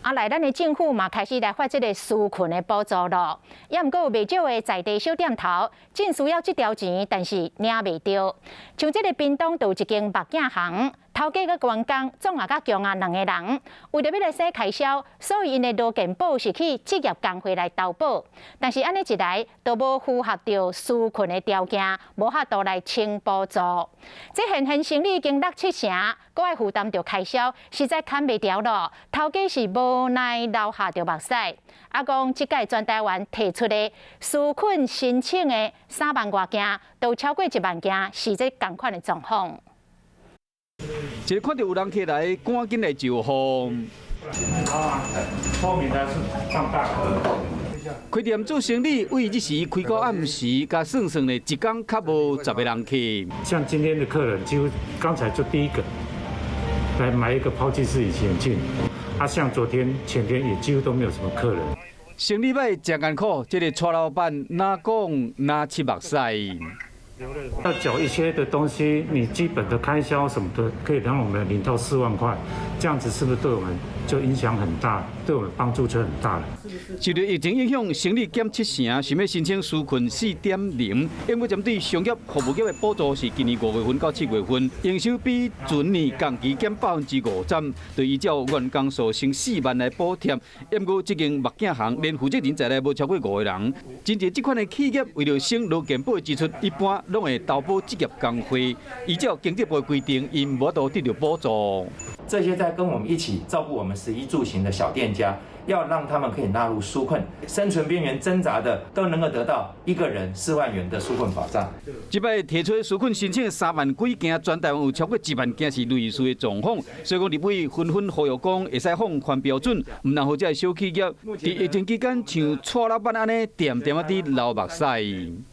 啊，來，咱的政府嘛開始來發這个紓困的補助囉。也毋過有袂少的在地小店頭，真需要這條錢，但是領袂著。像這个屏東就有一間目鏡行，頭家佮員工總也佮強啊兩个人，為著欲來省開銷，所以𪜶的勞健保是去職業工會來投保。但是按呢一來，都無符合著紓困的條件，無法度來請補助。這現現生意已經六七成，閣愛負擔著開銷，實在崁袂牢囉。頭家是無奈流下著目屎。啊，講這屆全台灣提出的紓困申請的3萬外件，都超過1萬件是這仝款的狀況。一看著有人客來，趕緊來招呼。啊，透明的是放大盒。開店做生意，對日時開到暗時，佮算算咧，一工較無10個人客。像今天的客人，幾乎剛才就第一個來買一個拋棄式隱形眼鏡。啊，像昨天、前天也幾乎都沒有什麼客人。生意䆀誠艱苦，這个蔡老闆哪講哪拭目屎。要繳一些的東西，你基本的開銷什麼的，可以讓我們領到4萬塊，這樣子是不是對我們就影響很大，對我們幫助就很大了？受著疫情影響，生意減七成，想欲申請紓困4.0，因為針對商業服務業的補助是今年5月份到7月份，營收比前年同期減50%，就依照員工數乘4萬來補貼。毋過這間目鏡行連負責人在內無超過五個人，真濟這款的企業為著省勞健保的支出，一般攏會投保職業工會。依照經濟部的規定，𪜶無法度得著補助。這些在跟我們一起照顧我們食衣住行的小店家，要讓他們可以納入紓困，生存邊緣掙扎的，都能夠得到一個人4萬元的紓困保障。這擺提出紓困申請3萬幾件，全台灣有超過1萬件是類似的狀況，所以講立委紛紛呼籲講會使放寬標準，毋通予這小企業佇疫情期間像蔡老闆按呢，恬恬仔佇流目屎。